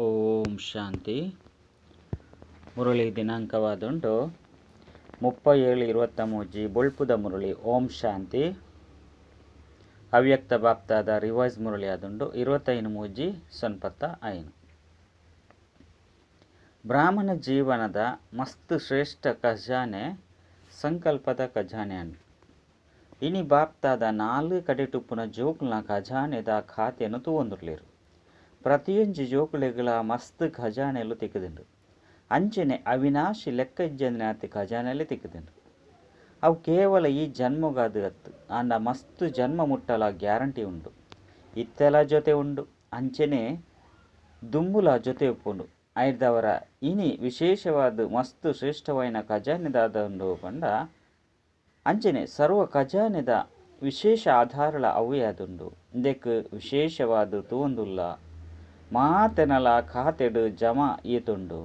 ಓಂ ಶಾಂತಿ. ಮುರಳಿ ದಿನಾಂಕವಾದುಂಡು 37-23 ಬೊಳ್ಪುದ ಮುರಳಿ. ಓಂ ಶಾಂತಿ. ಅವ್ಯಕ್ತ ಬಾಪ್ತಾದ ರಿವೈಸ್ ಮುರಳಿ ಆದುಂಡು 25 3 5. ಬ್ರಾಹ್ಮಣ ಜೀವನದ ಮಸ್ತ್ ಶ್ರೇಷ್ಠ ಖಜಾನೆ ಸಂಕಲ್ಪದ ಖಜಾನೆ ಅಂಡು. ಇನಿ ಬಾಪ್ತಾದ 4 ಕಡೆಟುಪ್ಪುನ ಜೋಕುಲ್ನ ಖಜಾನೆದ ಖಾತೆಯನ್ನು ತೂವೊಂದುರ್ಲೇರು. ಪ್ರತಿಯೊಂಜಿ ಜೋಕುಲೆಗಳ ಮಸ್ತ್ ಖಜಾನೆಲು ತಿಕ್ಕುದುಂಡು. ಅಂಚನೆ ಅವಿನಾಶಿ ಲೆಕ್ಕ ಇಜ್ಜಂದಿನಾತಿ ಖಜಾನೆಲೆ ತಿಕ್ಕುದುಂಡು. ಅವು ಕೇವಲ ಈ ಜನ್ಮಗಾದು ಅತ್ತು ಆಂಡ ಮಸ್ತ್ ಜನ್ಮ ಮುಟ್ಟಲ ಗ್ಯಾರಂಟಿ ಉಂಡು. ಇತ್ತೆಲ ಜೊತೆ ಉಂಡು, ಅಂಚನೆ ದುಂಬುಲ ಜೊತೆ ಉಪ್ಪುಂಡು. ಐದವರ ಇನಿ ವಿಶೇಷವಾದ ಮಸ್ತ್ ಶ್ರೇಷ್ಠವಾಯಿನ ಖಜಾನೆದಾದ ಉಂಡು ಪಂಡ ಅಂಚನೆ ಸರ್ವ ಖಜಾನೆದ ವಿಶೇಷ ಆಧಾರಲ ಅವೇ ಆದುಂಡು. ಇಂದೆಕ್ ವಿಶೇಷವಾದ ತೂವೊಂದುಲ್ಲ ಮಾತೆನಲ ಖಾತೆಡು ಜಮಾ ಈತುಂಡು.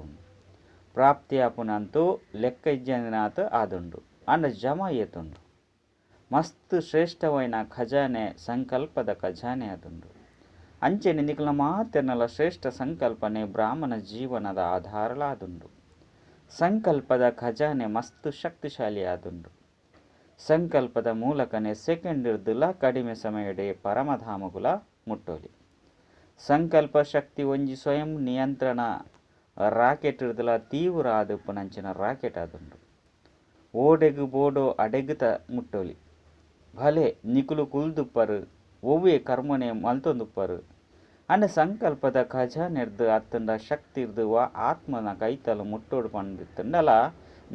ಪ್ರಾಪ್ತಿಯಾಪುನಂತೂ ಲೆಕ್ಕ ಇಜ್ಜಂದಿನಾತ್ ಆದುಂಡು ಆಂಡ ಜಮಾ ಏತುಂಡು. ಮಸ್ತ್ ಶ್ರೇಷ್ಠವಾಯಿನ ಖಜಾನೆ ಸಂಕಲ್ಪದ ಖಜಾನೆ ಆದುಂಡು. ಅಂಚನೆ ನಿಕಲ ಮಾತೆನಲ ಶ್ರೇಷ್ಠ ಸಂಕಲ್ಪನೆ ಬ್ರಾಹ್ಮಣ ಜೀವನದ ಆಧಾರಲ ಆದುಂಡು. ಸಂಕಲ್ಪದ ಖಜಾನೆ ಮಸ್ತ್ ಶಕ್ತಿಶಾಲಿ ಆದುಂಡು. ಸಂಕಲ್ಪದ ಮೂಲಕನೇ ಸೆಕೆಂಡ್ ಕಡಿಮೆ ಸಮಯಡೆ ಪರಮಧಾಮಗುಲ ಮುಟ್ಟೋಲಿ. ಸಂಕಲ್ಪ ಶಕ್ತಿ ಒಂಜಿ ಸ್ವಯಂ ನಿಯಂತ್ರಣ ರಾಕೆಟ್ ಇರ್ದಲ ತೀವ್ರ ಆದುಪ್ಪುನಂಚಿನ ರಾಕೆಟ್ ಆದುಂಡು. ಓಡೆಗು ಬೋಡೋ ಅಡೆಗುತ ಮುಟ್ಟೋಲಿ. ಭಲೆ ನಿಕುಲು ಕುಲ್ದುಪ್ಪರು, ಒವ್ವೇ ಕರ್ಮನೆ ಮಲ್ತೊಂದುಪ್ಪರು. ಅಂಡ ಸಂಕಲ್ಪದ ಖಜಾನೆರ್ದು ಅತ್ತಂಡ ಶಕ್ತಿರ್ದು ವಾ ಆತ್ಮನ ಕೈತಲು ಮುಟ್ಟೋಡು ಪಂಡಿತ್ತಂಡಲ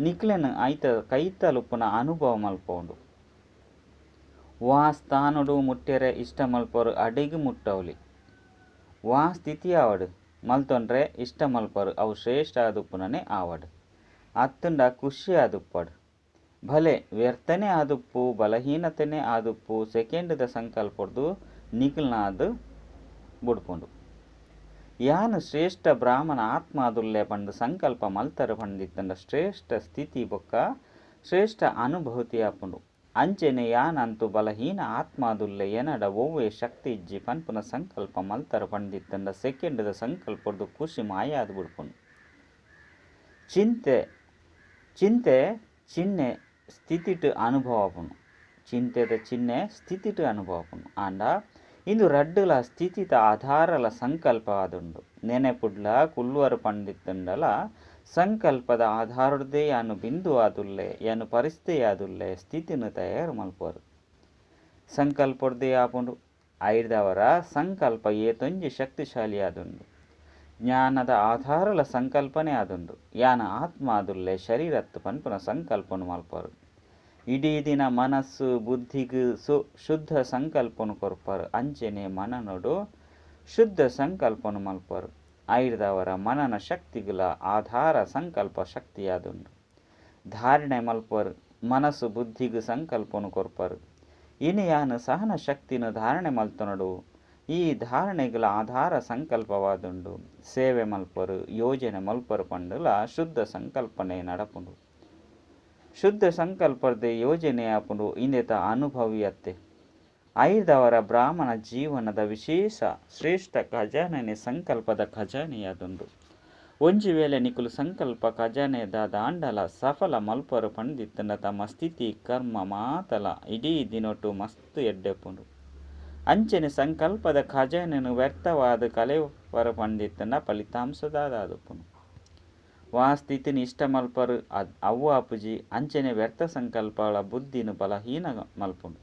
ನಿಕ್ಲೆನ ಐತ ಕೈತಲುಪ್ಪುನ ಅನುಭವ ಮಲ್ಪೋಂಡು. ವಾ ಸ್ಥಾನಡು ಮುಟ್ಟೆರೆ ಇಷ್ಟ ಮಲ್ಪರು ಅಡೆಗು ಮುಟ್ಟವಲಿ. ವಾ ಸ್ಥಿತಿ ಆವಡು ಮಲ್ತೊಂಡ್ರೆ ಇಷ್ಟ ಮಲ್ಪರು ಅವು ಶ್ರೇಷ್ಠ ಆದುಪ್ಪುನನೆ ಆವಡು. ಅತ್ತಂಡ ಖುಷಿ ಆದುಪ್ಪಡು. ಭಲೆ ವ್ಯರ್ಥನೆ ಆದುಪ್ಪು, ಬಲಹೀನತೆನೆ ಆದುಪ್ಪು, ಸೆಕೆಂಡ್ದ ಸಂಕಲ್ಪಡ್ದು ನಿಕಲ್ನಾದು ಬುಡ್ಪುಂಡು. ಯಾನು ಶ್ರೇಷ್ಠ ಬ್ರಾಹ್ಮಣ ಆತ್ಮ ಆದುಲ್ಲೆ ಪಂಡು ಸಂಕಲ್ಪ ಮಲ್ತರ ಪಂಡಿತ್ತಂಡ ಶ್ರೇಷ್ಠ ಸ್ಥಿತಿ ಬೊಕ್ಕ ಶ್ರೇಷ್ಠ ಅನುಭೂತಿ ಆಪುಂಡು. ಅಂಚೆನೆ ಯಾನಂತೂ ಬಲಹೀನ ಆತ್ಮಾದುಲ್ಲೆ ಎನಡ ಒವ್ವೆ ಶಕ್ತಿ ಇಜ್ಜಿ ಪನ್ಪುನ ಸಂಕಲ್ಪ ಮಲ್ತರ ಪಂಡಿತ್ತಂಡ ಸೆಕೆಂಡ್ದ ಸಂಕಲ್ಪಡ್ದು ಖುಷಿ ಮಾಯಾದು ಬಿಡ್ಪುಂಡು. ಚಿಂತೆ ಚಿಂತೆ ಚಿಹ್ನೆ ಸ್ಥಿತಿಟ್ ಅನುಭವ ಆಪುಂಡು. ಚಿಂತೆದ ಚಿಹ್ನೆ ಸ್ಥಿತಿಟ್ ಅನುಭವ ಆಪುಂಡು. ಆಂಡ ಇಂದು ರಡ್ಡುಲ ಸ್ಥಿತಿತ ಆಧಾರಲ ಸಂಕಲ್ಪ ಆದುಂಡು. ನೆನೆಪುಡ್ಲ ಕುಲ್ಲುವರು ಪಂಡಿತ್ತಂಡಲ ಸಂಕಲ್ಪದ ಆಧಾರದೇ ಯಾನು ಬಿಂದು ಆದುಲ್ಲೆ, ಯಾನು ಪರಿಸ್ಥಿತಿ ಆದುಲ್ಲೆ ಸ್ಥಿತಿನ ತಯಾರು ಮಲ್ಪರು. ಸಂಕಲ್ಪಡ್ದೇ ಆಪುಂಡು. ಐದವರ ಸಂಕಲ್ಪ ಏತೊಂಜಿ ಶಕ್ತಿಶಾಲಿ ಆದುಂಡು. ಜ್ಞಾನದ ಆಧಾರಲ ಸಂಕಲ್ಪನೆ ಆದುಂಡು. ಯಾನ ಆತ್ಮ ಆದುಲ್ಲೆ ಶರೀರತ್ತು ಪನ್ಪುನ ಸಂಕಲ್ಪನು ಮಲ್ಪರು. ಇಡೀ ದಿನ ಮನಸ್ಸು ಬುದ್ಧಿಗೆ ಶುದ್ಧ ಸಂಕಲ್ಪನು ಕೊರ್ಪರು. ಅಂಚೆನೆ ಮನನೋಡು ಶುದ್ಧ ಸಂಕಲ್ಪನು ಮಲ್ಪರು. ಐದವರ ಮನನ ಶಕ್ತಿಗಳ ಆಧಾರ ಸಂಕಲ್ಪ ಶಕ್ತಿಯಾದುಂಡು. ಧಾರಣೆ ಮಲ್ಪರು, ಮನಸ್ಸು ಬುದ್ಧಿಗೆ ಸಂಕಲ್ಪನು ಕೊರ್ಪರು. ಇನಿ ಯಾನು ಸಹನ ಶಕ್ತಿನ ಧಾರಣೆ ಮಲ್ತನಡು. ಈ ಧಾರಣೆಗಳ ಆಧಾರ ಸಂಕಲ್ಪವಾದುಂಡು. ಸೇವೆ ಮಲ್ಪರು, ಯೋಜನೆ ಮಲ್ಪರು ಪಂಡಲ ಶುದ್ಧ ಸಂಕಲ್ಪನೆ ನಡಪುಂಡು. ಶುದ್ಧ ಸಂಕಲ್ಪದ ಯೋಜನೆ ಆಪುಂಡು. ಇಂದೆತ ಅನುಭವಿಯತ್ತೆ. ಐದವರ ಬ್ರಾಹ್ಮಣ ಜೀವನದ ವಿಶೇಷ ಶ್ರೇಷ್ಠ ಖಜಾನೆ ಸಂಕಲ್ಪದ ಖಜಾನೆಯಾದುಂಡು. ಒಂಜಿ ವೇಳೆ ನಿಕುಲು ಸಂಕಲ್ಪ ಖಜಾನೆದ ದಾಂಡಲ ಸಫಲ ಮಲ್ಪರು ಪಂಡಿತ್ತಂಡ ತಮ್ಮ ಸ್ಥಿತಿ ಕರ್ಮ ಮಾತಲ ಇಡೀ ದಿನೊಟು ಮಸ್ತ್ ಎಡ್ಡೆಪುಂಡು. ಅಂಚನೆ ಸಂಕಲ್ಪದ ಖಜಾನೆನು ವ್ಯರ್ಥವಾದ ಕಲೆಪರು ಪಂಡಿತ್ತಂಡ ಫಲಿತಾಂಶದಾದುಪ್ಪುಂಡು. ವಾ ಸ್ಥಿತಿನ ಇಷ್ಟ ಮಲ್ಪರು ಅವು ಆಪುಜಿ. ಅಂಚನೆ ವ್ಯರ್ಥ ಸಂಕಲ್ಪಗಳ ಬುದ್ಧಿನ ಬಲಹೀನ ಮಲ್ಪುಂಡು.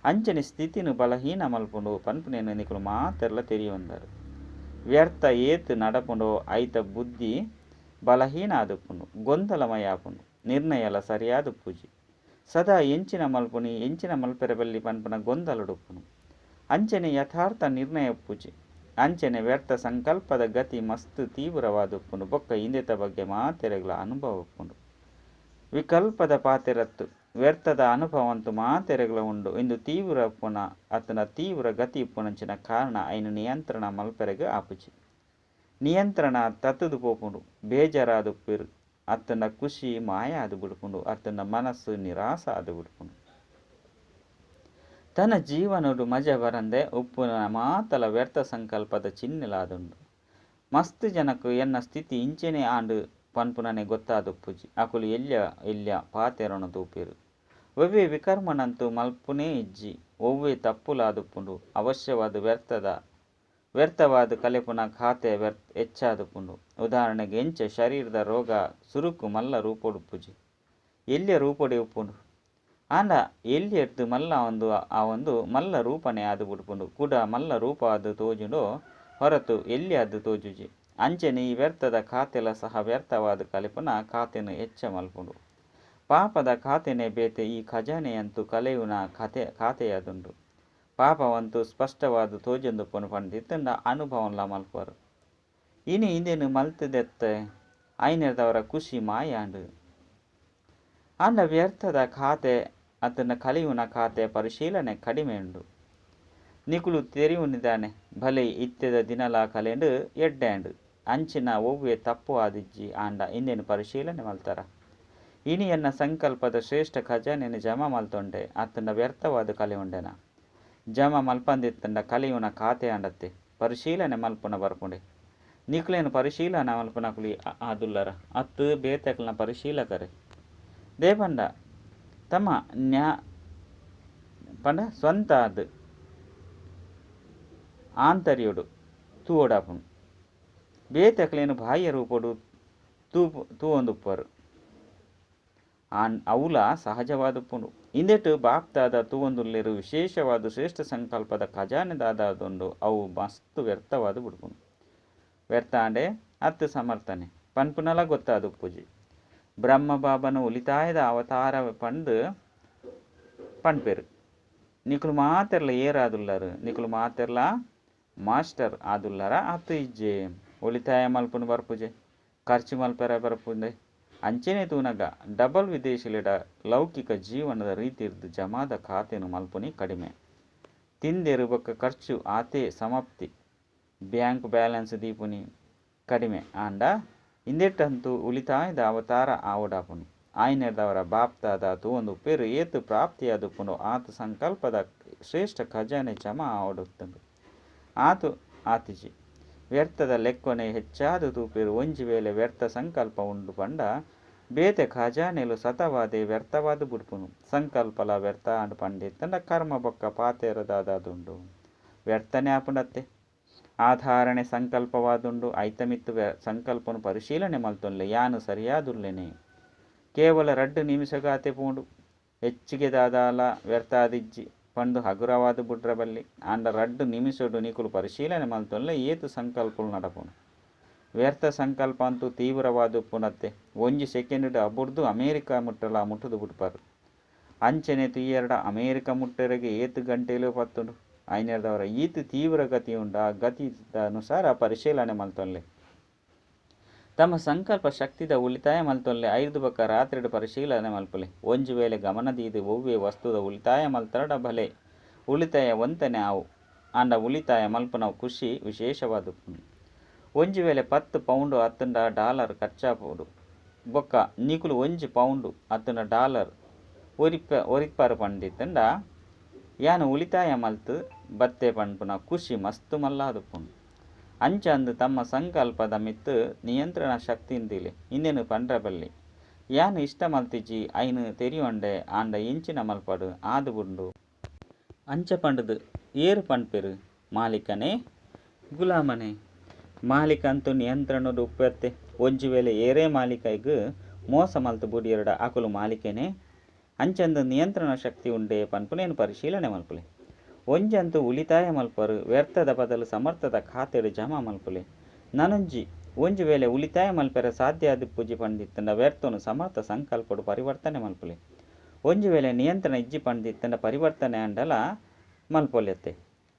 ಅಂಚನೆ ಸ್ಥಿತಿನ ಬಲಹೀನ ಮಲ್ಪುಂಡು ಪನ್ಪುನೇನು ನಿಕುಲು ಮಾತೆರ್ಲ ತೆರಿಯೊಂದರು. ವ್ಯರ್ಥ ಏತ್ ನಡಪುಂಡೋ ಐತ ಬುದ್ಧಿ ಬಲಹೀನ ಆದುಪ್ಪುಂಡು, ಗೊಂದಲಮಯ ಆಪುಂಡು, ನಿರ್ಣಯಲ ಸರಿಯಾದ ಪೂಜಿ. ಸದಾ ಎಂಚಿನ ಮಲ್ಪುನಿ ಎಂಚಿನ ಮಲ್ಪೆರೆ ಬಲ್ಲಿ ಪನ್ಪುನ ಗೊಂದಲಡುಪ್ಪುಂಡು. ಅಂಚನೆ ಯಥಾರ್ಥ ನಿರ್ಣಯ ಪೂಜೆ. ಅಂಚನೆ ವ್ಯರ್ಥ ಸಂಕಲ್ಪದ ಗತಿ ಮಸ್ತ್ ತೀವ್ರವಾದುಪ್ಪುಂಡು. ಬೊಕ್ಕ ಇಂದೆತ ಬಗ್ಗೆ ಮಾತೆರೆಗಳ ಅನುಭವ ಉಪ್ಪುಂಡು. ವಿಕಲ್ಪದ ಪಾತೆರತ್ತು ವ್ಯರ್ಥದ ಅನುಭವಂತು ಮಾತೆರೆಗಳ ಉಂಡು. ಇಂದು ತೀವ್ರ ಪುನ ಅತನ ತೀವ್ರ ಗತಿ ಉಪ್ಪುನಂಚಿನ ಕಾರಣ ಐನು ನಿಯಂತ್ರಣ ಮಲ್ಪೆರೆಗ್ ಆಪುಜಿ. ನಿಯಂತ್ರಣ ತತ್ತುದು ಪೋಪುಂಡು. ಬೇಜಾರಾದುಪ್ಪಿರು ಅತ್ತಂಡ ಖುಷಿ ಮಾಯ ಆದು ಬಿಡ್ಪುಂಡು. ಅತ್ತಂಡ ಮನಸ್ಸು ನಿರಾಸ ಆದು ಬಿಡ್ಪುಂಡು. ತನ್ನ ಜೀವನೋಡು ಮಜ ಬರಂದೆ ಉಪ್ಪುನ ಮಾತಲ ವ್ಯರ್ಥ ಸಂಕಲ್ಪದ ಚಿಹ್ನೆಲಾದುಂಡು. ಮಸ್ತ್ ಜನಕ್ ಎನ್ನ ಸ್ಥಿತಿ ಇಂಚೆನೆ ಆಂಡ್ ಪನ್ಪುನನೆ ಗೊತ್ತಾದುಪ್ಪುಜಿ. ಅಕುಲು ಎಲ್ಯ ಎಲ್ಯ ಪಾತೆರೊನು ತೂಪೆರ್. ಒವ್ವೇ ವಿಕರ್ಮನಂತೂ ಮಲ್ಪುನೇ ಇಜ್ಜಿ. ಒವ್ವೇ ತಪ್ಪುಲಾದುಪ್ಪುಂಡು. ಅವಶ್ಯವಾದ್ ವ್ಯರ್ಥದ ವ್ಯರ್ಥವಾದ್ ಕಲೆಪುನ ಖಾತೆ ಹೆಚ್ಚಾದುಪ್ಪುಂಡು. ಉದಾಹರಣೆಗ್ ಎಂಚ ಶರೀರದ ರೋಗ ಸುರುಕು ಮಲ್ಲ ರೂಪೊಡುಪ್ಪುಜಿ. ಎಲ್ಯ ರೂಪೊಡೆ ಉಪ್ಪುಂಡು. ಆಂಡ ಎಲ್ಯೆರ್ದ್ ಮಲ್ಲ ಒಂದು ಆವೊಂದು ಮಲ್ಲ ರೂಪನೆ ಆದ್ ಬುಡ್ಪುಂಡು. ಕುಡ ಮಲ್ಲ ರೂಪ ಆದ್ ತೋಜುಂಡೋ ಹೊರತು ಎಲ್ಯಾದ್ ತೋಜುಜಿ. ಅಂಚೆನೆ ಈ ವ್ಯರ್ಥದ ಖಾತೆಲ ಸಹ ವ್ಯರ್ಥವಾದ್ ಕಲೆಪುನ ಖಾತೆನ್ ಹೆಚ್ಚ ಮಲ್ಪುಂಡು. ಪಾಪದ ಖಾತೆನೇ ಬೇತೆ ಈ ಖಜಾನೆಯಂತೂ ಕಲೆಯುನ ಕತೆ ಖಾತೆಯಾದುಂಡು. ಪಾಪವಂತೂ ಸ್ಪಷ್ಟವಾದ್ ತೋಜೊಂದುಪ್ಪುಂಡು ಪಂಡಿತ್ತುಂಡ ಅನುಭವನ್ಲ ಮಲ್ಪರು. ಇನಿ ಇಂದೆನ್ ಮಲ್ತುದೆತ್ತೆ ಐನೆರ್ದವರ ಖುಷಿ ಮಾಯಾಂಡ್. ಆಂಡ ವ್ಯರ್ಥದ ಖಾತೆ ಅತ್ತಂಡ ಕಲಿಯುನ ಖಾತೆ ಪರಿಶೀಲನೆ ಕಡಿಮೆ ಉಂಡು. ನಿಕುಲು ತೆರಿಯುನಿದಾನೆ ಭಲೆ ಇತ್ತೆದ ದಿನಲ ಕಲೆಂಡ್ ಎಡ್ಡೇಂಡ್. ಅಂಚಿನ ಒವ್ವೇ ತಪ್ಪು ಆದಿಜ್ಜಿ ಆಂಡ ಇಂದೆನ್ ಪರಿಶೀಲನೆ ಮಲ್ತಾರ. ಇನಿ ಎನ್ನ ಸಂಕಲ್ಪದ ಶ್ರೇಷ್ಠ ಖಜಾನೆನ್ ಜಮಾ ಮಲ್ತೊಂಡೆ ಅತ್ತಂಡ ವ್ಯರ್ಥವಾದ ಕಲೆಯುಂಡೆನ. ಜಮಾ ಮಲ್ಪಂದಿತ್ತಂಡ ಕಲೆಯುನ ಖಾತೆ ಆಂಡತ್ತೆ. ಪರಿಶೀಲನೆ ಮಲ್ಪುನ ಬರ್ಪುಂಡೆ. ನಿಕ್ಲೇನ್ ಪರಿಶೀಲನೆ ಮಲ್ಪುನಕುಲು ಆದುಲ್ಲರ ಅತ್ತು ಬೇತೆಕ್ಲನ ಪರಿಶೀಲಕರೆ. ದೇಪಂಡ ತಮ್ಮ ನ್ಯಾ ಪಂಡ ಸ್ವಂತ ಆದ್ ಆಂತರ್ಯೊಡು ತೂವೊಡಾಪುಂಡು. ಬೇತೆಕ್ಲೇನ್ ಬಾಹ್ಯ ರೂಪೊಡು ತೂವೊಂದುಪ್ಪರು. ಆನ್ ಅವುಲ ಸಹಜವಾದುಪ್ಪುಂಡು. ಇಂದೆಟ್ ಬಾಪ್ತಾದ ತೂವೊಂದುಲ್ಲೆರ್ ವಿಶೇಷವಾದ ಶ್ರೇಷ್ಠ ಸಂಕಲ್ಪದ ಖಜಾನೆ ದಾದಾದುಂಡು ಅವು ಮಸ್ತ್ ವ್ಯರ್ಥವಾದ ಬುಡ್ಪುಂಡು. ವ್ಯರ್ಥ ಆಂಡೆ ಅತ್ತು ಸಮರ್ಥನೆ ಪನ್ಪುನಲ ಗೊತ್ತಾದುಪ್ಪುಜಿ. ಬ್ರಹ್ಮ ಬಾಬನ ಉಳಿತಾಯದ ಅವತಾರ ಪಂದ್ ಪನ್ಪೆರ್. ನಿಕುಲು ಮಾತೆರ್ಲ ಏರಾದುಲ್ಲರ್ ನಿಕುಲು ಮಾತೆರ್ಲ ಮಾಸ್ಟರ್ ಆದುಲ್ಲರ ಅತ್ತು ಇಜ್ಜೆ. ಉಳಿತಾಯ ಮಲ್ಪುನು ಬರ್ಪುಜೆ ಖರ್ಚು ಮಲ್ಪೆರೆ ಬರ್ಪುಂಡೆ. ಅಂಚೆನೆ ತೂನಗ ಡಬಲ್ ವಿದೇಶಿಲೆಡ ಲೌಕಿಕ ಜೀವನದ ರೀತಿರ್ದ್ ಜಮಾದ ಖಾತೆನ್ ಮಲ್ಪುನಿ ಕಡಿಮೆ. ತಿಂದೆರ್ ಬೊಕ್ಕ ಖರ್ಚು ಆತೇ ಸಮಾಪ್ತಿ. ಬ್ಯಾಂಕ್ ಬ್ಯಾಲೆನ್ಸ್ ದೀಪುನಿ ಕಡಿಮೆ ಆಂಡ ಇಂದೆಟಂತೂ ಉಳಿತಾಯದ ಅವತಾರ ಆವೊಡಾಪುಂಡು. ಆಯಿನೆರ್ದವರ ಬಾಪ್ತಾದ ತೂವೊಂದುಪ್ಪೆರ್ ಏತ್ ಪ್ರಾಪ್ತಿಯಾದುಪ್ಪುಂಡು ಆತ್ ಸಂಕಲ್ಪದ ಶ್ರೇಷ್ಠ ಖಜಾನೆ ಜಮಾ ಆವೊಡುತ್ತುಂಡು. ಆತು ಆತಿಜಿ. ವ್ಯರ್ಥದ ಲೆಕ್ಕೊನೆ ಹೆಚ್ಚಾದ್ ತೂಪೆರ್. ಒಂಜಿ ವೇಳೆ ವ್ಯರ್ಥ ಸಂಕಲ್ಪ ಉಂಡು ಪಂಡ ಬೇತೆ ಖಜಾನೆಲು ಸತವಾದೆ ವ್ಯರ್ಥವಾದ್ ಬುಡ್ಪುಂಡು. ಸಂಕಲ್ಪಲ ವ್ಯರ್ಥ ಆಂಡ್ ಪಂಡಿತ್ತಂಡ ಕರ್ಮ ಬೊಕ್ಕ ಪಾತೆರದಾದುಂಡು. ವ್ಯರ್ಥನೆ ಆಪುಂಡತ್ತೆ. ಆಧಾರಣೆ ಸಂಕಲ್ಪವಾದುಂಡು. ಐತ ಮಿತ್ತ್ ಸಂಕಲ್ಪನು ಪರಿಶೀಲನೆ ಮಲ್ತೊನ್ಲೆ ಯಾನ್ ಸರಿಯಾದುಲ್ಲೆನೆ. ಕೇವಲ 2 ನಿಮಿಷಗಾತೆ ಪೋಂಡು. ಹೆಚ್ಚಿಗೆ ದಾದಾಲ ವ್ಯರ್ಥ ಆದಿಜ್ಜಿ ಪಂದ್ ಹಗುರವಾದ ಬುಡ್ರ ಬಲ್ಲಿ. ಆಂಡ 2 ನಿಮಿಷಡು ನಿಕುಲು ಪರಿಶೀಲನೆ ಮಲ್ತೊನ್ಲೆ ಏತ್ ಸಂಕಲ್ಪಲು ನಡಪುಂಡು. ವ್ಯರ್ಥ ಸಂಕಲ್ಪ ಅಂತೂ ತೀವ್ರವಾದ ಉಪ್ಪುಂಡತ್ತೆ. ಒಂಜಿ ಸೆಕೆಂಡ್ ಅಬುರ್ದು ಅಮೇರಿಕ ಮುಟ್ಟಲ ಮುಟ್ಟುದು ಬುಡ್ಪರು. ಅಂಚನೆ ತೂಯೆರಡ ಅಮೇರಿಕ ಮುಟ್ಟರೆಗೆ ಏತ್ ಗಂಟೆಲು ಪತ್ತುಂಡು. ಐನೆರ್ದವರ ಈತ್ ತೀವ್ರ ಗತಿ ಉಂಡು. ಆ ಗತಿದ ಅನುಸಾರ ಪರಿಶೀಲನೆ ಮಲ್ತೊನ್ಲೆ. ತಮ್ಮ ಸಂಕಲ್ಪ ಶಕ್ತಿದ ಉಳಿತಾಯ ಮಲ್ತೊನ್ಲೆ. ಐರ್ದ್ ಬೊಕ್ಕ ರಾತ್ರಿಡ್ ಪರಿಶೀಲನೆ ಮಲ್ಪುಲೆ. ಒಂಜಿ ವೇಳೆ ಗಮನ ದೀದ್ ಒವ್ವೇ ವಸ್ತುದ ಉಳಿತಾಯ ಮಲ್ತರಡ ಭಲೆ ಉಳಿತಾಯ ಒಂತನೆ ಆವು. ಆಂಡ ಉಳಿತಾಯ ಮಲ್ಪುನವು ಖುಷಿ ವಿಶೇಷವಾದುಪ್ಪುಂಡು. ಒಂಜಿ ವೇಳೆ 10 ಪೌಂಡು ಅತ್ತಂಡ ಡಾಲರ್ ಖರ್ಚಾಪುಂಡು. ಬೊಕ್ಕ ನಿಕುಲು ಒಂಜಿ ಪೌಂಡು ಅತ್ತಂಡ ಡಾಲರ್ ಒರಿಪಾರ್ ಪಂಡಿತ್ತಂಡ ಯಾನ್ ಉಳಿತಾಯ ಮಲ್ತ್ ಬತ್ತೆ ಪನ್ಪುನ ಖುಷಿ ಮಸ್ತ್ ಮಲ್ಲಾದುಪ್ಪುಂಡು. ಅಂಚಂದ್ ತಮ್ಮ ಸಂಕಲ್ಪದ ಮಿತ್ತ್ ನಿಯಂತ್ರಣ ಶಕ್ತಿಂದಿಲೆ ಇಂದೆನ್ ಪಂಡ್ರ ಬಲ್ಲಿ. ಯಾನ್ ಇಷ್ಟ ಮಲ್ತಿಜಿ ಐನ್ ತೆರಿಯೊಂಡೆ ಆಂಡ ಎಂಚಿನ ಮಲ್ಪಡು ಆದ್ ಬುಡ್ಂಡು. ಅಂಚ ಪಂಡುದು ಏರ್ ಪನ್ಪೆರ್ ಮಾಲೀಕನೇ ಗುಲಾಮನೇ. ಮಾಲೀಕಂತೂ ನಿಯಂತ್ರಣಡ್ ಉಪ್ಪತ್ತೆ. ಒಂಜಿ ವೇಳೆ ಏರೇ ಮಾಲೀಕಗ್ ಮೋಸ ಮಲ್ತ್ ಬುಡಿಯೆರಡ ಅಕುಲು ಮಾಲೀಕನೇ. ಅಂಚಂದ್ ನಿಯಂತ್ರಣ ಶಕ್ತಿ ಉಂಡೆ ಪನ್ಪುನೇನ್ ಪರಿಶೀಲನೆ ಮಲ್ಪುಲೆ. ಒಂಜಂತೂ ಉಳಿತಾಯ ಮಲ್ಪರು. ವ್ಯರ್ಥದ ಬದಲು ಸಮರ್ಥದ ಖಾತೆಡ್ ಜಮಾ ಮಲ್ಪುಲೆ. ನನೊಂಜಿ ಒಂಜಿ ವೇಳೆ ಉಳಿತಾಯ ಮಲ್ಪೆರೆ ಸಾಧ್ಯ ಆದಿಪ್ಪುಜಿ ಪಂಡಿತ್ತಂಡ ವ್ಯರ್ಥನು ಸಮರ್ಥ ಸಂಕಲ್ಪಡ್ ಪರಿವರ್ತನೆ ಮಲ್ಪುಲೆ. ಒಂಜಿ ವೇಳೆ ನಿಯಂತ್ರಣ ಇಜ್ಜಿ ಪಂಡಿತ್ತಂಡ ಪರಿವರ್ತನೆ ಆಂಡಲ ಮಲ್ಪೊಲೆತ್ತೆ.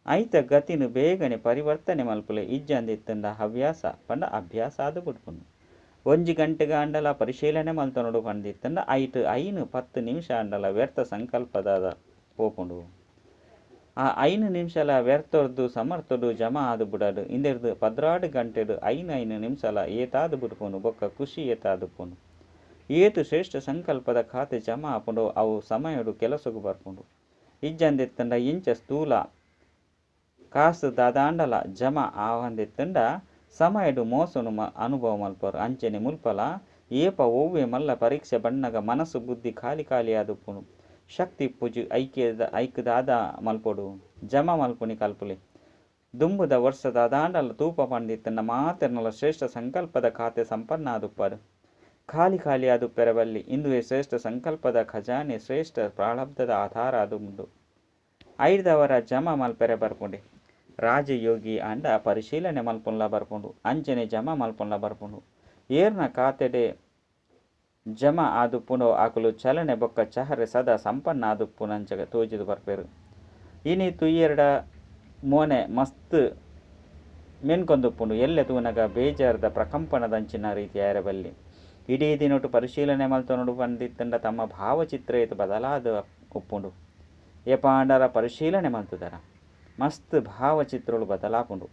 ಐತ ಗತಿನ ಬೇಗನೆ ಪರಿವರ್ತನೆ ಮಲ್ಪುಲೆ. ಇಜ್ಜಂದಿತ್ತಂಡ ಹವ್ಯಾಸ ಪಂಡ ಅಭ್ಯಾಸ ಆದ್ ಬುಡ್ಪುಂಡು. ಒಂಜಿ ಗಂಟೆಗೆ ಆಂಡಲ ಪರಿಶೀಲನೆ ಮಲ್ತೊನೊಡು ಪಂಡಿತ್ತಂಡ ಐಟ್ 5 10 ನಿಮಿಷ ಆಂಡಲ ವ್ಯರ್ಥ ಸಂಕಲ್ಪದ ಪೋಪುಂಡು. ಆ 5 ನಿಮಿಷಲ ವ್ಯರ್ಥೊರ್ದು ಸಮರ್ಥೊಡು ಜಮಾ ಆದ್ ಬುಡಡ್. ಇಂದೆರ್ದ್ 12 ಗಂಟೆಡ್ 5 5 ನಿಮಿಷಲ ಏತಾದ್ ಬುಡ್ಪುಂಡು ಬೊಕ್ಕ ಖುಷಿ ಏತಾದುಪ್ಪುಂಡು. ಏತ್ ಶ್ರೇಷ್ಠ ಸಂಕಲ್ಪದ ಖಾತೆ ಜಮಾ ಆಪುಂಡು ಅವು ಸಮಯಡು ಕೆಲಸಗ್ ಬರ್ಪುಂಡು. ಇಜ್ಜಂದಿತ್ತಂಡ ಇಂಚ ಸ್ಥೂಲ ಕಾಸು ದಾದಾಂಡಲ ಜಮಾ ಆವಂದಿತ್ತಂಡ ಸಮಯಡ್ ಮೋಸೊನು ಅನುಭವ ಮಲ್ಪರು. ಅಂಚನೆ ಮುಲ್ಪಲ ಏಪ ಒವ್ವೆ ಮಲ್ಲ ಪರೀಕ್ಷೆ ಬನ್ನಗ ಮನಸ್ಸು ಬುದ್ಧಿ ಖಾಲಿ ಖಾಲಿ ಆದುಪ್ಪುಂಡು. ಶಕ್ತಿ ಇಪ್ಪುಜಿ ಐಕ್ ದಾದ ಮಲ್ಪೊಡು ಜಮಾ ಮಲ್ಪುನಿ ಕಲ್ಪುಲೆ. ದುಂಬುದ ವರ್ಷ ದಾದಾಂಡಲ ತೂಪ ಪಂದಿತ್ತುಂಡ ಮಾತೆರ್ನಲ ಶ್ರೇಷ್ಠ ಸಂಕಲ್ಪದ ಖಾತೆ ಸಂಪನ್ನ ಆದುಪ್ಪಡ್. ಖಾಲಿ ಖಾಲಿ ಆದುಪ್ಪೆರೆ ಬಲ್ಲಿ. ಇಂದುವೆ ಶ್ರೇಷ್ಠ ಸಂಕಲ್ಪದ ಖಜಾನೆ ಶ್ರೇಷ್ಠ ಪ್ರಾರಬ್ಧದ ಆಧಾರ ಆದುಂಡು. ಐದವರ ಜಮಾ ಮಲ್ಪೆರೆ ಬರ್ಪುಂಡೆ. ರಾಜಯೋಗಿ ಆಂಡ ಪರಿಶೀಲನೆ ಮಲ್ಪುನ್ಲ ಬರ್ಪುಂಡು. ಅಂಚನೆ ಜಮಾ ಮಲ್ಪುನ್ಲ ಬರ್ಪುಂಡು. ಏರ್ನ ಖಾತೆಡೆ ಜಮಾ ಆದುಪ್ಪುಂಡೋ ಅಕುಲು ಚಲನೆ ಬೊಕ್ಕ ಚಹರೆ ಸದಾ ಸಂಪನ್ನ ಆದುಪ್ಪುನಂಚ ತೋಜಿದು ಬರ್ಪೆರು. ಇನಿ ತುಯ್ಯೆರಡ ಮೋನೆ ಮಸ್ತ್ ಮೆನ್ಕೊಂದುಪ್ಪುಂಡು. ಎಲ್ಲೆ ತೂನಗ ಬೇಜಾರದ ಪ್ರಕಂಪನದಂಚಿನ ರೀತಿ ಆಯೆರೆ ಬಲ್ಲಿ. ಇಡೀ ದಿನೊಟು ಪರಿಶೀಲನೆ ಮಲ್ತೊನೊಡು ಪಂದಿತ್ತುಂಡ ತಮ್ಮ ಭಾವಚಿತ್ರ ಏತ್ ಬದಲಾದ ಉಪ್ಪುಂಡು. ಏಪಾಂಡಲ ಪರಿಶೀಲನೆ ಮಲ್ತುದರ ಮಸ್ತ್ ಭಾವಚಿತ್ರಲು ಬದಲಾಪುಂಡು.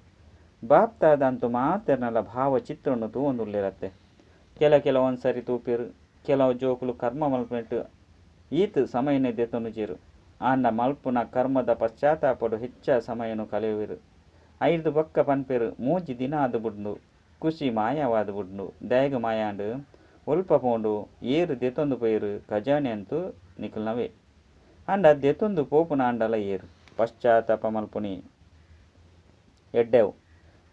ಬಾಪ್ತಾದಂತು ಮಾತೆರ್ನಲ ಭಾವಚಿತ್ರನು ತೂವೊಂದುಲ್ಲೆರತ್ತೆ. ಕೆಲವೊಂದ್ಸರಿ ತೂಪೆರು. ಕೆಲವು ಜೋಕುಲು ಕರ್ಮ ಮಲ್ಪನೆಟ್ ಈತ್ ಸಮಯನೇ ದೆತೊನುಜೆರು. ಆಂಡ ಮಲ್ಪುನ ಕರ್ಮದ ಪಶ್ಚಾತ್ತಾಪಡು ಹೆಚ್ಚ ಸಮಯನು ಕಳೆಯುವೆರು. ಐರ್ದ್ ಬೊಕ್ಕ ಪನ್ಪೆರು ಮೂಜಿ ದಿನ ಆದ್ ಬುಡ್ಂಡು ಖುಷಿ ಮಾಯವಾದ್ ಬುಡ್ಂಡು. ದಾಯೆಗ್ ಮಾಯಾಂಡ್ ಒಲ್ಪ ಪೋಂಡು ಏರ್ ದೆತೊಂದು ಪೋಯೆರು ಖಜಾನೆ ಅಂತೂ ನಿಕಲ್ನವೇ. ಆಂಡ ದೆತೊಂದು ಪೋಪುನಾಂಡಲ ಏರ್ ಪಶ್ಚಾತ್ತಾಪ ಮಲ್ಪುನಿ ಎಡ್ಡೆವು.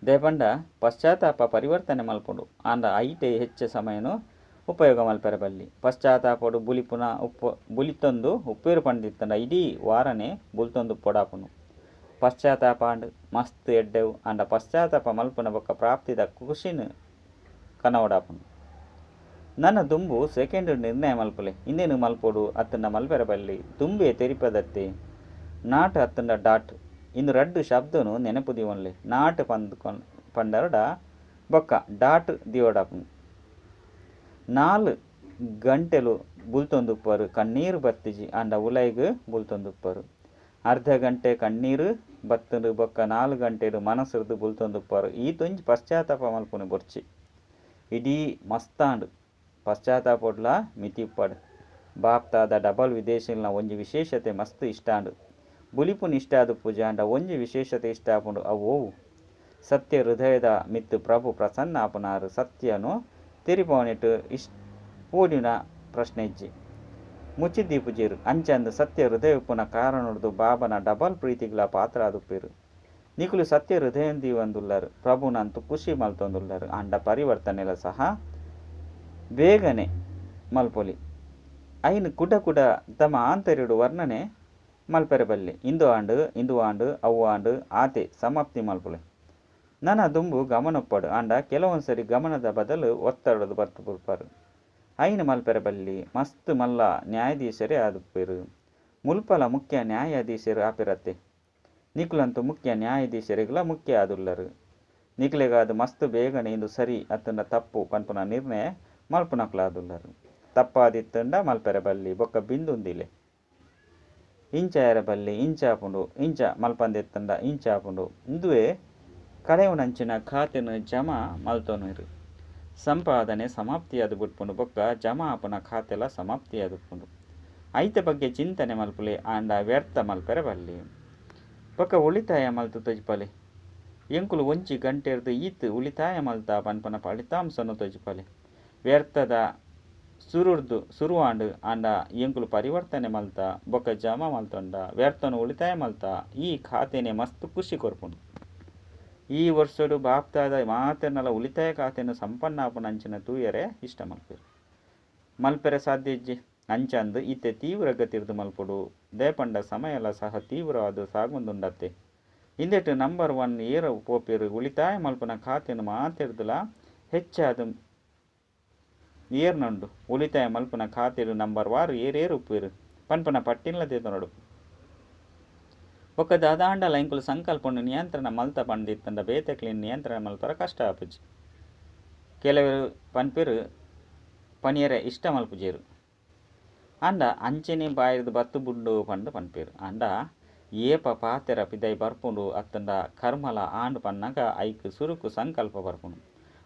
ದಾಯೆ ಪಂಡ ಪಶ್ಚಾತ್ತಾಪ ಪರಿವರ್ತನೆ ಮಲ್ಪುಂಡು. ಆಂಡ ಐಟೆ ಹೆಚ್ಚ ಸಮಯನು ಉಪಯೋಗ ಮಲ್ಪೆರೆ ಬಲ್ಲಿ. ಪಶ್ಚಾತ್ತಾಪಡು ಬುಲಿಪುನ ಉಪ್ಪು ಬುಲಿತೊಂದು ಉಪ್ಪೇರು ಪಂದಿತ್ತುಂಡ ಇಡೀ ವಾರನೆ ಬುಲ್ತೊಂದು ಪೊಡಾಪುನು. ಪಶ್ಚಾತ್ತಾಪ ಆಂಡ್ ಮಸ್ತ್ ಎಡ್ಡೆವು. ಆಂಡ ಪಶ್ಚಾತ್ತಾಪ ಮಲ್ಪುನ ಬೊಕ್ಕ ಪ್ರಾಪ್ತಿದ ಖುಷಿನ್ ಕನವೊಡಾಪುಂಡು. ನನ ದುಂಬು ಸೆಕೆಂಡ್ ನಿರ್ಣಯ ಮಲ್ಪುಲೆ. ಇಂದೇನು ಮಲ್ಪೊಡು ಅತ್ತಂಡ ಮಲ್ಪೆರೆ ಬಲ್ಲಿ ದುಂಬೆ ತೆರಿಪದತ್ತೆ. Not ಅತ್ತಂಡ ಡಾಟ್ ಇಂದು ರಡ್ಡ್ ಶಬ್ದನು ನೆನಪು ದಿವೊನ್ಲೆ. Not ಪಂದ್ ಪಂಡರಡ ಬೊಕ್ಕ ಡಾಟ್ ದಿವೊಡಾಪುಂಡು. 4 ಗಂಟೆಲು ಬುಲ್ತೊಂದುಪ್ಪರು ಕಣ್ಣೀರು ಬತ್ತಿಜಿ ಆಂಡ ಉಲೈಗ್ ಬುಲ್ತೊಂದುಪ್ಪರು. ಅರ್ಧ ಗಂಟೆ ಕಣ್ಣೀರು ಬತ್ತುಂಡು ಬೊಕ್ಕ 4 ಗಂಟೆಡು ಮನಸ್ಸುರ್ದು ಬುಲ್ತೊಂದುಪ್ಪರು. ಈತೊಂಜಿ ಪಶ್ಚಾತ್ತಾಪ ಮಲ್ಪುನಿ ಬೊರ್ಚಿ. ಇಡೀ ಮಸ್ತಾಂಡ್ ಪಶ್ಚಾತ್ತಾಪೊಡ್ಲ ಮಿತಿ ಉಪ್ಪಡ್. ಬಾಪ್ತಾದ ಡಬಲ್ ವಿದೇಶಿಲ್ನ ಒಂಜಿ ವಿಶೇಷತೆ ಮಸ್ತ್ ಇಷ್ಟಾಂಡ್. ಬುಲಿಪುನಿ ಇಷ್ಟ ಆದುಪ್ಪುಜಿ ಆಂಡ ಒಂಜಿ ವಿಶೇಷತೆ ಇಷ್ಟ ಆಪುಂಡು ಅವು ಒವು. ಸತ್ಯ ಹೃದಯದ ಮಿತ್ತು ಪ್ರಭು ಪ್ರಸನ್ನ ಆಪುನಾರು ಸತ್ಯನು ತೆರಿಪವನಿಟ್ಟು ಇಷ್ಟ ಪೋಡಿನ ಪ್ರಶ್ನೆ ಇಜ್ಜಿ. ಮುಚ್ಚಿದ್ದೀಪುಜೇರು ಅಂಚಂದು ಸತ್ಯ ಹೃದಯ ಉಪ್ಪುನ ಕಾರಣೊಡ್ದು ಬಾಬನ ಡಬಲ್ ಪ್ರೀತಿಗ್ಲ ಪಾತ್ರ ಆದುಪ್ಪೇರು. ನಿಕುಲು ಸತ್ಯ ಹೃದಯಂದೀವಂದುಲ್ಲರು ಪ್ರಭುನಂತು ಖುಷಿ ಮಲ್ತೊಂದುಲ್ಲರು. ಆಂಡ ಪರಿವರ್ತನೆಲ ಸಹ ಬೇಗನೆ ಮಲ್ಪೊಲಿ. ಐನು ಕುಡ ಕುಡ ತಮ್ಮ ಆಂತರ್ಯಡು ವರ್ಣನೆ ಮಲ್ಪೆರೆ ಬಲ್ಲಿ. ಇಂದು ಆಂಡ್ ಇಂದು ಆಂಡ್ ಅವು ಆಂಡ್ ಆತೆ ಸಮಾಪ್ತಿ ಮಲ್ಪೊಲಿ. ನನ ದುಂಬು ಗಮನೊಪ್ಪಡು. ಆಂಡ ಕೆಲವೊಂದ್ಸರಿ ಗಮನದ ಬದಲು ಒತ್ತಡದ ಬರ್ತು ಬುಡ್ಪಾರು. ಐನು ಮಲ್ಪೆರೆ ಬಲ್ಲಿ. ಮಸ್ತ್ ಮಲ್ಲ ನ್ಯಾಯಾಧೀಶರೇ ಆದುಪ್ಪೇರು. ಮುಲ್ಪಲ ಮುಖ್ಯ ನ್ಯಾಯಾಧೀಶರು ಆಪಿರತ್ತೆ. ನಿಕುಲಂತೂ ಮುಖ್ಯ ನ್ಯಾಯಾಧೀಶರಿಗ್ಲ ಮುಖ್ಯ ಆದುಲ್ಲರು. ನಿಕುಲೆಗಾದ ಮಸ್ತ್ ಬೇಗನೆ ಇಂದು ಸರಿ ಅತ್ತಂಡ ತಪ್ಪು ಪನ್ಪುನ ನಿರ್ಣಯ ಮಲ್ಪುನಕುಲಾದುಲ್ಲರು. ತಪ್ಪಾದಿತ್ತಂಡ ಮಲ್ಪೆರೆ ಬಲ್ಲಿ ಬೊಕ್ಕ ಬಿಂದುಂದಿಲೆ. ಇಂಚ ಆಯೆರೆ ಬಲ್ಲಿ ಇಂಚ ಆಪುಂಡು ಇಂಚ ಮಲ್ಪಂದಿತ್ತಂಡ ಇಂಚ ಆಪುಂಡು. ಇಂದುವೆ ಕಳೆಯುನಂಚಿನ ಖಾತೆನು ಜಮಾ ಮಲ್ತೊನುವೆರು. ಸಂಪಾದನೆ ಸಮಾಪ್ತಿಯಾದ್ ಬುಡ್ಪುಂಡು ಬೊಕ್ಕ ಜಮಾ ಆಪುನ ಖಾತೆಲ ಸಮಾಪ್ತಿಯಾದುಪ್ಪುಂಡು. ಐತ ಬಗ್ಗೆ ಚಿಂತನೆ ಮಲ್ಪುಲೆ ಆಂಡ ವ್ಯರ್ಥ ಮಲ್ಪೆರೆ ಬಲ್ಲಿ. ಬೊಕ್ಕ ಉಳಿತಾಯ ಮಲ್ತು ತೊಜಿಪಲೆ. ಎಂಕುಲು ಒಂಜಿ ಗಂಟೆರ್ದು ಈತ್ ಉಳಿತಾಯ ಮಲ್ತ ಪನ್ಪುನ ಫಲಿತಾಂಶನು ತೊಜಿಪಲೆ. ವ್ಯರ್ಥದ ಸುರುರ್ದು ಸುರುವಾಂಡ್ ಆಂಡ ಎಂಕುಲು ಪರಿವರ್ತನೆ ಮಲ್ತ ಬೊಕ್ಕ ಜಮಾ ಮಲ್ತೊಂಡ ವ್ಯರ್ಥನು ಉಳಿತಾಯ ಮಲ್ತ ಈ ಖಾತೆನೆ ಮಸ್ತ್ ಖುಷಿ ಕೊರ್ಪುಂಡು. ಈ ವರ್ಷಡು ಬಾಪ್ತಾದ ಮಾತೆರ್ನಲ ಉಳಿತಾಯ ಖಾತೆನು ಸಂಪನ್ನ ಆಪುನಂಚಿನ ತೂಯರೆ ಇಷ್ಟ ಮಲ್ಪೆರು. ಮಲ್ಪೆರೆ ಸಾಧ್ಯ ಇಜ್ಜಿ. ಅಂಚಂದು ಇತ್ತೆ ತೀವ್ರ ಗತಿರ್ದು ಮಲ್ಪೊಡು. ದಾಯೆಪಂಡ ಸಮಯಲ ಸಹ ತೀವ್ರವಾದ ಸಾಗೊಂದುಂಡತ್ತೆ. ಇಂದೆಟ್ ನಂಬರ್ 1 ಏರ ಪೋಪೆರು ಉಳಿತಾಯ ಮಲ್ಪುನ ಖಾತೆನು ಮಾತೆರ್ದಲ ಹೆಚ್ಚಾದ ಏರ್ನಂಡು ಉಳಿತಾಯ ಮಲ್ಪುನ ಖಾತೆಡು ನಂಬರ್ 6 ಏರೇರು ಉಪ್ಪೇರು ಪನ್ಪುನ ಪಟ್ಟಿನ್ಲ ದೇತೊನೊಡು. ಬೊಕ್ಕ ದಾದಾಂಡಲ ಎಂಕುಲು ಸಂಕಲ್ಪನು ನಿಯಂತ್ರಣ ಮಲ್ತ ಪಂದಿತ್ತಂಡ ಬೇತೆಕ್ಲಿನ್ ನಿಯಂತ್ರಣ ಮಲ್ಪರ ಕಷ್ಟ ಆಪುಜಿ. ಕೆಲವರು ಪನ್ಪೆರು ಪನಿಯರೆ ಇಷ್ಟ ಮಲ್ಪುಜೇರು. ಆಂಡ ಅಂಚನೆ ಬಾಯಿರ್ದು ಬತ್ತು ಬುಡ್ಡು ಪಂದ್ ಪನ್ಪೆರು. ಆಂಡ ಏಪ ಪಾತೆರ ಪಿದೈ ಬರ್ಪುಂಡು ಅತ್ತಂಡ ಕರ್ಮಲ ಆಂಡ್ ಪನ್ನಗ ಐಕ್ ಸುರುಕು ಸಂಕಲ್ಪ ಬರ್ಪುಂಡು.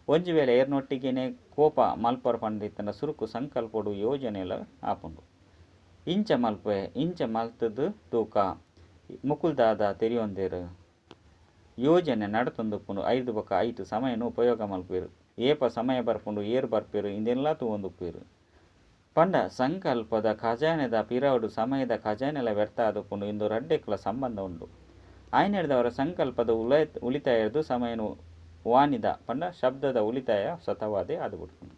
ಒಂಜಿ ವೇಳೆ ಏರ್ನೊಟ್ಟಿಗೆನೆ ಕೋಪ ಮಲ್ಪರು ಪಂದಿತ್ತಂಡ ಸುರುಕು ಸಂಕಲ್ಪಡು ಯೋಜನೆಲ ಆಪುಂಡು. ಇಂಚ ಮಲ್ಪೆ ಇಂಚ ಮಲ್ತದು ತೂಕ ಮುಕುಲ್ದಾದ ತೆರಿಯೊಂದೇರು. ಯೋಜನೆ ನಡತೊಂದುಪ್ಪುಂಡು. ಐರ್ದ್ ಬೊಕ್ಕ ಐಟ್ ಸಮಯನ್ ಉಪಯೋಗ ಮಲ್ಪುವೆರ್. ಏಪ ಸಮಯ ಬರ್ಪುಂಡು ಏರ್ ಬರ್ಪೆರ್ ಇಂದೆನ್ಲಾ ತೂವೊಂದುಪ್ಪುವೆರ್. ಪಂಡ ಸಂಕಲ್ಪದ ಖಜಾನೆದ ಪಿರವುಡು ಸಮಯದ ಖಜಾನೆಲ ವ್ಯರ್ಥ ಆದುಪ್ಪುಂಡು. ಇಂದು ರಡ್ಡೆಕ್ಲ ಸಂಬಂಧ ಉಂಡು. ಆಯ್ನೆಡ್ದಾವರ ಸಂಕಲ್ಪದ ಉಳಿತಾಯರ್ದ್ ಸಮಯನು ವಾಣಿದ ಪಂಡ ಶಬ್ದದ ಉಳಿತಾಯ ಸತವಾದೆ ಆದ್ ಬಿಡ್ಪುಂಡು.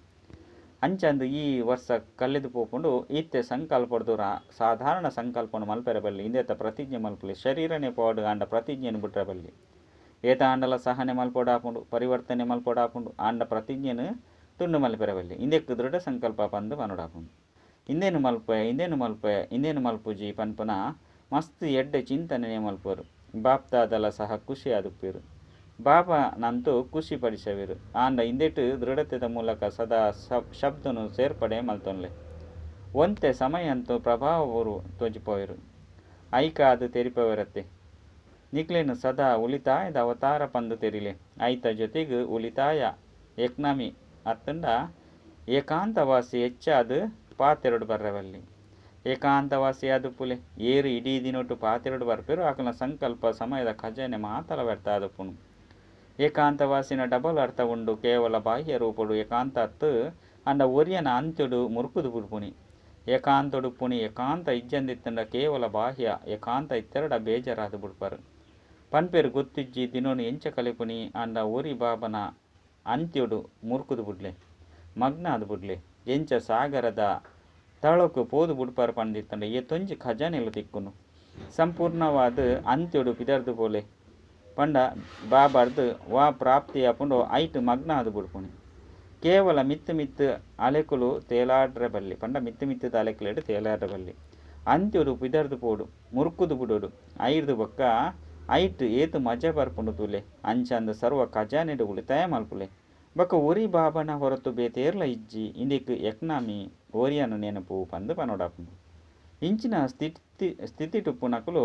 ಅಂಚಂದ್ ಈ ವರ್ಷ ಕಲ್ಲೆದು ಪೋಪುಂಡು. ಇತ್ತೆ ಸಂಕಲ್ಪಡ್ದು ಸಾಧಾರಣ ಸಂಕಲ್ಪನು ಮಲ್ಪೆರೆ ಬಲ್ಲಿ. ಇಂದೆತ ಪ್ರತಿಜ್ಞೆ ಮಲ್ಪುಲೆ. ಶರೀರನೇ ಪೋಡು ಆಂಡ ಪ್ರತಿಜ್ಞೆನ್ ಬಿಟ್ರೆ ಬಲ್ಲಿ. ಏತ ಆಂಡಲ ಸಹನೆ ಮಲ್ಪೊಡಾಪುಂಡು, ಪರಿವರ್ತನೆ ಮಲ್ಪೊಡಾಪುಂಡು. ಆಂಡ ಪ್ರತಿಜ್ಞೆನ್ ತುಂಡು ಮಲ್ಪೆರೆ ಬಲ್ಲಿ. ಇಂದೆಕ್ ದೃಢ ಸಂಕಲ್ಪ ಪಂದ್ ಪನೊಡಾಪುಂಡು. ಇಂದೇನು ಮಲ್ಪೆ, ಇಂದೇನು ಮಲ್ಪೆ, ಇಂದೇನು ಮಲ್ಪುಜಿ ಪನ್ಪುನ ಮಸ್ತ್ ಎಡ್ಡೆ ಚಿಂತನೆ ಮಲ್ಪುವರು. ಬಾಪ್ದಾದಲ ಸಹ ಖುಷಿ ಆದುಪ್ಪೆರ್. ಬಾಬಾ ನಂತು ಖುಷಿ ಪಡಿಸವೆರ್. ಆಂಡ ಇಂದೆಟ್ ದೃಢತೆದ ಮೂಲಕ ಸದಾ ಶಬ್ದನು ಸೇರ್ಪಡೆ ಮಲ್ತೊನ್ಲೆ. ಒಂತೆ ಸಮಯಂತೂ ಪ್ರಭಾವ ತೋಜಿಪೋಯೆರ್. ಐಕಾದ್ ತೆರಿಪವರತ್ತೆ. ನಿಕ್ಲೆನ್ ಸದಾ ಉಳಿತಾಯದ ಅವತಾರ ಪಂದ್ ತೆರಿಲೆ. ಐತ ಜೊತೆಗ್ ಉಳಿತಾಯ ಎಕ್ನಮಿ ಅತ್ತಂಡ ಏಕಾಂತವಾಸಿ ಹೆಚ್ಚಾದ್ ಪಾತೆರೊಡು ಬರ್ರವಲ್ಲಿ. ಏಕಾಂತವಾಸಿ ಆದುಪ್ಪುಲೆ. ಏರು ಇಡೀ ದಿನೊಟು ಪಾತೆರೊಡು ಬರ್ಪೆರು ಆಕಲ್ನ ಸಂಕಲ್ಪ ಸಮಯದ ಖಜಾನೆ ಮಾತಲ ವ್ಯರ್ಥ ಆದುಪ್ಪುಂಡು. ಏಕಾಂತವಾಸಿನ ಡಬಲ್ ಅರ್ಥ ಉಂಡು. ಕೇವಲ ಬಾಹ್ಯ ರೂಪಡು ಏಕಾಂತ ಅತ್ತು ಅಂಡ ಒರಿಯನ ಅಂತ್ಯಡು ಮುರುಕುದು ಬುಡ್ಪುನಿ. ಏಕಾಂತೊಡುಪ್ಪುನಿ ಏಕಾಂತ ಇಜ್ಜಂದಿತ್ತಂಡ ಕೇವಲ ಬಾಹ್ಯ ಏಕಾಂತ ಇತ್ತೆರಡ ಬೇಜಾರಾದ್ ಬುಡ್ಪರು. ಪನ್ಪೆರ್ ಗೊತ್ತಿಜ್ಜಿ ದಿನೊನು ಎಂಚ ಕಲೆಪುನಿ. ಆಂಡ ಒರಿ ಬಾಬನ ಅಂತ್ಯಡು ಮುರುಕುದು ಬುಡ್ಲೆ, ಮಗ್ನ ಆದ್ ಬುಡ್ಲೆ. ಎಂಚ ಸಾಗರದ ತಳಕು ಪೋದು ಬುಡ್ಪರ್ ಪಂದಿತ್ತಂಡ ಏತೊಂಜಿ ಖಜಾನೆಲು ತಿಕ್ಕುಂಡು. ಸಂಪೂರ್ಣವಾದ ಅಂತ್ಯಡು ಪಿದರ್ದು ಪೋಲೆ. ಪಂಡ ಬಾಬಾರ್ದು ವಾ ಪ್ರಾಪ್ತಿ ಆಪುಂಡೋ ಐಟ್ ಮಗ್ನ ಆದ್ ಬುಡ್ಪುನಿ. ಕೇವಲ ಮಿತ್ತು ಮಿತ್ತು ಅಲೆಕುಲು ತೇಲಾಡ್ರೆ ಬಲ್ಲಿ. ಪಂಡ ಮಿತ್ತು ಮಿತ್ತದ ಅಲೆಕುಲೆಡ್ ತೇಲಾಡ್ರೆ ಬಲ್ಲಿ. ಅಂತ್ಯಡು ಪಿದರ್ದು ಪೋಡು, ಮುರುಕುದು ಬುಡೋಡು. ಐರ್ದು ಬೊಕ್ಕ ಐಟ್ ಏತ್ ಮಜಾ ಬರ್ಪುಂಡು ತೂಲೆ. ಅಂಚಂದ್ ಸರ್ವ ಖಜಾನೆಡ್ ಉಳಿತಾಯ ಮಲ್ಪುಲೆ. ಬೊಕ್ಕ ಒರಿ ಬಾಬನ ಹೊರತು ಬೇತೇರ್ಲ ಇಜ್ಜಿ. ಇಂದೆಕ್ ಎಕ್ನಾಮಿ ಒರಿಯನ ನೆನಪು ಪಂದ್ ಪನೊಡಾಪುಂಡು. ಇಂಚಿನ ಸ್ಥಿತಿಟುಪ್ಪುನಕುಲು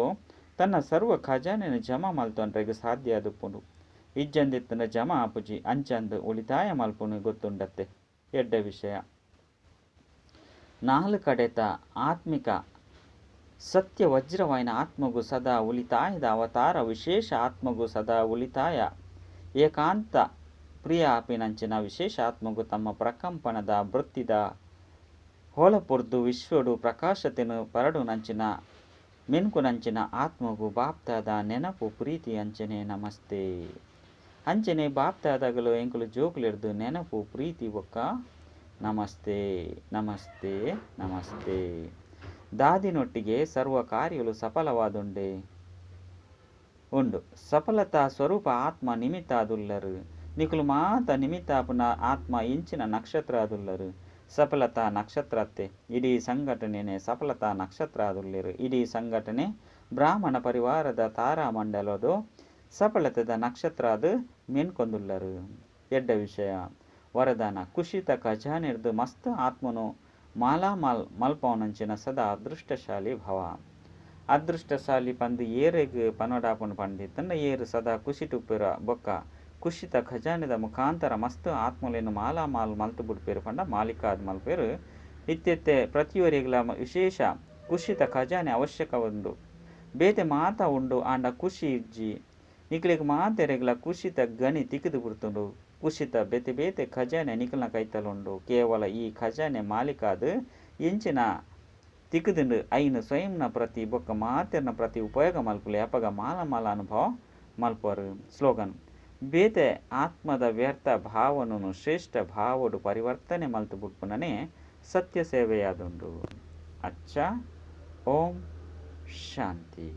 ತನ್ನ ಸರ್ವ ಖಜಾನೆನ್ ಜಮಾ ಮಲ್ತೊನ್ರೆಗ್ ಸಾಧ್ಯ ಆದುಪ್ಪುಂಡು. ಇಜ್ಜಂದಿತ್ತಂಡ ಜಮಾ ಆಪುಜಿ. ಅಂಚಂದ್ ಉಳಿತಾಯ ಮಲ್ಪುನು ಗೊತ್ತುಂಡತ್ತೆ. ಎಡ್ಡೆ ವಿಷಯ. ನಾಲ್ ಕಡೆತ ಆತ್ಮಿಕ ಸತ್ಯ ವಜ್ರವಾಯಿನ ಆತ್ಮಗು ಸದಾ ಉಳಿತಾಯದ ಅವತಾರ ವಿಶೇಷ ಆತ್ಮಗು ಸದಾ ಉಳಿತಾಯ ಏಕಾಂತ ಪ್ರಿಯ ಆಪಿನಂಚಿನ ವಿಶೇಷ ಆತ್ಮಗು ತಮ್ಮ ಪ್ರಕಂಪನದ ವೃತ್ತಿದ ಹೊಳಪುರ್ದು ವಿಶ್ವಡು ಪ್ರಕಾಶತೆನು ಪರಡುನಂಚಿನ ಮೆನ್ಕುನಂಚಿನ ಆತ್ಮಗು ಬಾಪ್ತಾದ ನೆನಪು ಪ್ರೀತಿ ಅಂಚನೆ ನಮಸ್ತೆ. ಅಂಚನೆ ಬಾಪ್ತಾದಗಲು ಎಂಕುಲು ಜೋಕುಲೆರ್ದು ನೆನಪು ಪ್ರೀತಿ ಬೊಕ್ಕ ನಮಸ್ತೆ ನಮಸ್ತೆ ನಮಸ್ತೆ. ದಾದಿನೊಟ್ಟಿಗೆ ಸರ್ವ ಕಾರ್ಯಗಳು ಸಫಲವಾದುಂಡೆ ಉಂಡು. ಸಫಲತಾ ಸ್ವರೂಪ ಆತ್ಮ ನಿಮಿತ್ತ ಆದುಲ್ಲರು. ನಿಕುಲು ಮಾತ ನಿಮಿತ್ತಾಪುನ ಆತ್ಮ ಇಂಚಿನ ನಕ್ಷತ್ರ ಆದುಲ್ಲರು. ಸಫಲತಾ ನಕ್ಷತ್ರತ್ತೆ. ಇಡೀ ಸಂಘಟನೆ ಸಫಲತಾ ನಕ್ಷತ್ರ ಆದುಲ್ಲೆರು. ಇಡೀ ಸಂಘಟನೆ ಬ್ರಾಹ್ಮಣ ಪರಿವಾರದ ತಾರಾಮಂಡಲದು ಸಫಲತೆದ ನಕ್ಷತ್ರ ಅದು ಮೆನ್ಕೊಂದುಲ್ಲರು. ಎಡ್ಡೆ ವಿಷಯ. ವರದಾನ ಕುಶಿತ ಖಜಾನೆರ್ದು ಮಸ್ತ್ ಆತ್ಮನು ಮಾಲಾಮಾಲ್ ಮಲ್ಪವನಂಚಿನ ಸದಾ ಅದೃಷ್ಟಶಾಲಿ ಭವ. ಅದೃಷ್ಟಶಾಲಿ ಪಂದ್ ಏರೆಗ್ ಪನೊಡಾಪುಂಡು ಪಂದಿತ್ತಂಡ ಏರು ಸದಾ ಕುಶಿಟುಪ್ಪೆರ ಬೊಕ್ಕ ಕುಶಿತ ಖಜಾನೆದ ಮುಖಾಂತರ ಮಸ್ತ್ ಆತ್ಮಲೆನ್ ಮಾಲಾಮಾಲ್ ಮಲ್ತು ಬುಡ್ಪೆರು ಪಂಡ ಮಾಲಿಕಾದ್ ಮಲ್ಪೆರು. ಇತ್ಯೆತ್ತೆ ಪ್ರತಿಯೊರಿಗ್ಲ ವಿಶೇಷ ಕುಶಿತ ಖಜಾನೆ ಅವಶ್ಯಕ ಉಂಡು. ಬೇತೆ ಮಾತ ಉಂಡು ಆಂಡ ಖುಷಿ ಇಜ್ಜಿ. ನಿಕ್ಲೆಗ್ ಮಾತೆರೆಗ್ಲ ಕುಶಿತ ಗಣಿ ತಿಕ್ಕಿದು ಬಿಡ್ತುಂಡು. ಕುಶಿತ ಬೇತೆ ಬೇತೆ ಖಜಾನೆ ನಿಕಲ್ನ ಕೈತಲುಂಡು. ಕೇವಲ ಈ ಖಜಾನೆ ಮಾಲಿಕಾದ್ ಎಂಚಿನ ತಿಕ್ಕಿದುಂಡು ಐನ್ ಸ್ವಯಂನ ಪ್ರತಿ ಬೊಕ್ಕ ಮಾತೆರ್ನ ಪ್ರತಿ ಉಪಯೋಗ ಮಲ್ಪುಲೆ. ಅಪಗ ಮಾಲ ಮಾಲ ಅನುಭವ ಮಲ್ಪರು. ಸ್ಲೋಗನ್: ಬೇತೆ ಆತ್ಮದ ವ್ಯರ್ಥ ಭಾವನನು ಶ್ರೇಷ್ಠ ಭಾವಡು ಪರಿವರ್ತನೆ ಮಲ್ತು ಬುಡ್ಪುನನೇ ಸತ್ಯ ಸೇವೆಯಾದುಂಡು. ಅಚ್ಚ, ಓಂ ಶಾಂತಿ.